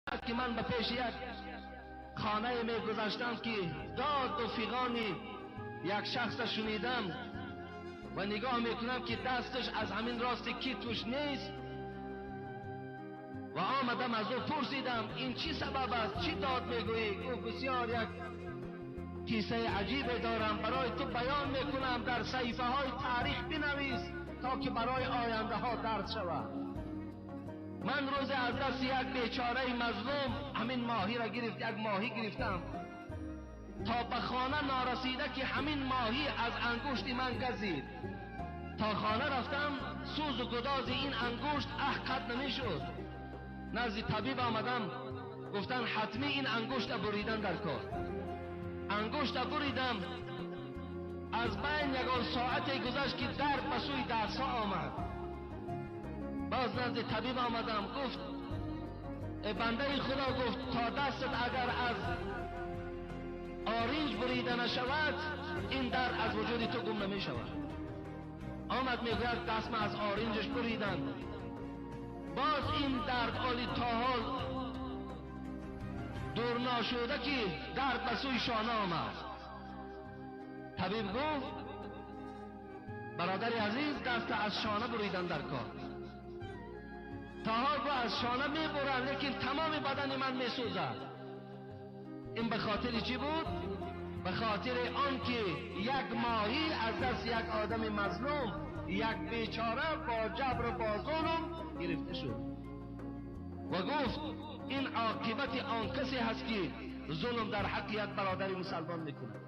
که من به پیش یک خانه می گذشتم که داد و فغان یک شخص شنیدم و نگاه میکنم که دستش از همین راست کتفش نیست و آمدم از او پرسیدم این چی سبب است، چی داد میگویی؟ گفت بسیار یک قصه عجیب دارم برای تو بیان میکنم، در صحیفه های تاریخ بنویس تا که برای آینده ها درس شود. من روز از دست یک بیچاره مظلوم همین ماهی را گرفت، یک ماهی گرفتم تا به خانه نارسیده که همین ماهی از انگشت من گزید. تا خانه رفتم سوز و گداز این انگشت قطع نمیشد. نزد طبیب آمدم، گفتن حتمی این انگشت بریدن در کار. انگشت بریدم، از بین یگان ساعت گذشت که درد به سوی دستها آمد. باز نزد طبیب آمدم، گفت بنده خدا، گفت تا دستت اگر از آرنج بریده نشود این درد از وجود تو گم نمی شود. آمد میگوید دستم از آرنجش بریدن، باز این درد آلی تا حال دور ناشده که درد به سوی شانه آمد. طبیب گفت برادر عزیز دست از شانه بریدن در کار. تا حال از شانه می برن لیکن تمام بدن من می سوزد. این به خاطر چی بود؟ به خاطر آن که یک ماهی از دست یک آدم مظلوم، یک بیچاره با جبر و با ظلم گرفته شد. و گفت این عاقبت آن کسی هست که ظلم در حق یک برادر مسلمان میکنه.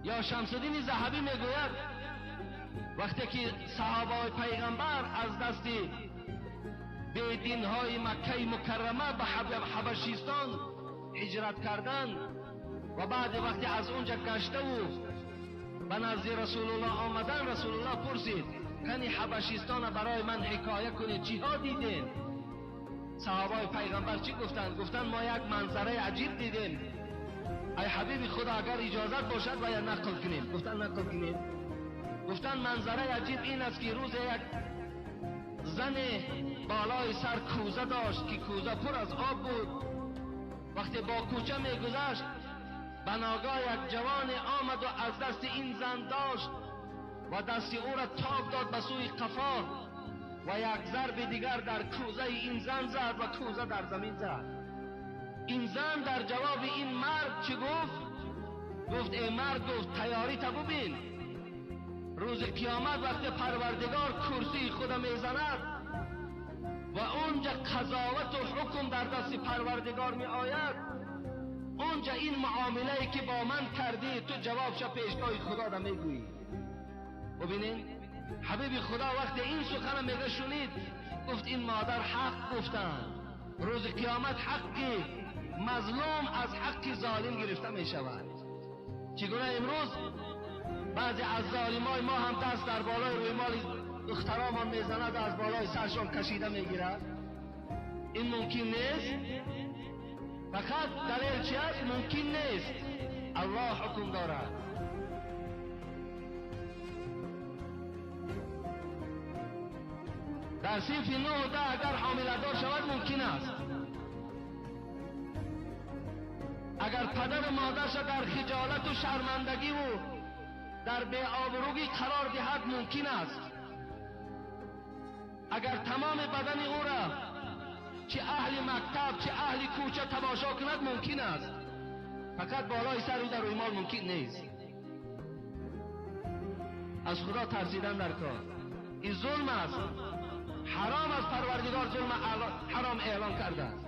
یا شمس الدین ذهبی میگوید وقتی که صحابه پیغمبر از دست بیدین های مکه مکرمه به حبشیستان هجرت کردند و بعد وقتی از اونجا گشته و به نزد رسول الله آمدن، رسول الله پرسید کنی حبشیستان برای من حکایه کنید، چیها دیدین؟ صحابه پیغمبر چی گفتند؟ گفتند ما یک منظره عجیب دیدیم، ای حبیب خدا اگر اجازت باشد باید نقل کنیم. گفتند نقل کنیم. گفتند منظره عجیب این است که روز یک زن بالای سر کوزه داشت که کوزه پر از آب بود. وقتی با کوچه میگذشت بناگاه یک جوان آمد و از دست این زن داشت و دست او را تاب داد به سوی قفا و یک ضرب دیگر در کوزه این زن زد و کوزه در زمین زد. این زن در جواب این مرد چی گفت؟ گفت ای مرد، گفت تیاری تا ببین، روز قیامت وقتی پروردگار کرسی خود میزند و اونجا قضاوت و حکم در دست پروردگار می آید، اونجا این معامله که با من کردی تو جوابش پیشگاه خدا را میگویی. ببینین حبیب خدا وقتی این سخن میگه شنید، گفت این مادر حق گفتن، روز قیامت حقی مظلوم از حق ظالم گرفته می شود. چگونه امروز بعضی از ظالمای ما هم دست در بالای رویمال دخترامان میزند و از بالای سرشان کشیده میگیرد؟ این ممکن نیست. فقط دلیل چی است؟ ممکن نیست. الله حکم دارد. در صنف 9 و 10 اگر حامله دار شود ممکن است. اگر پدر و مادرش در خجالت و شرمندگی و در بی‌آبرویی قرار دهد ممکن است. اگر تمام بدن او را چه اهل مکتب چه اهل کوچه تماشا کند ممکن است. فقط بالای سر او در رویمال ممکن نیست. از خدا ترسیدن در کار، این ظلم است، حرام از پروردگار ظلم حرام اعلان کرده است.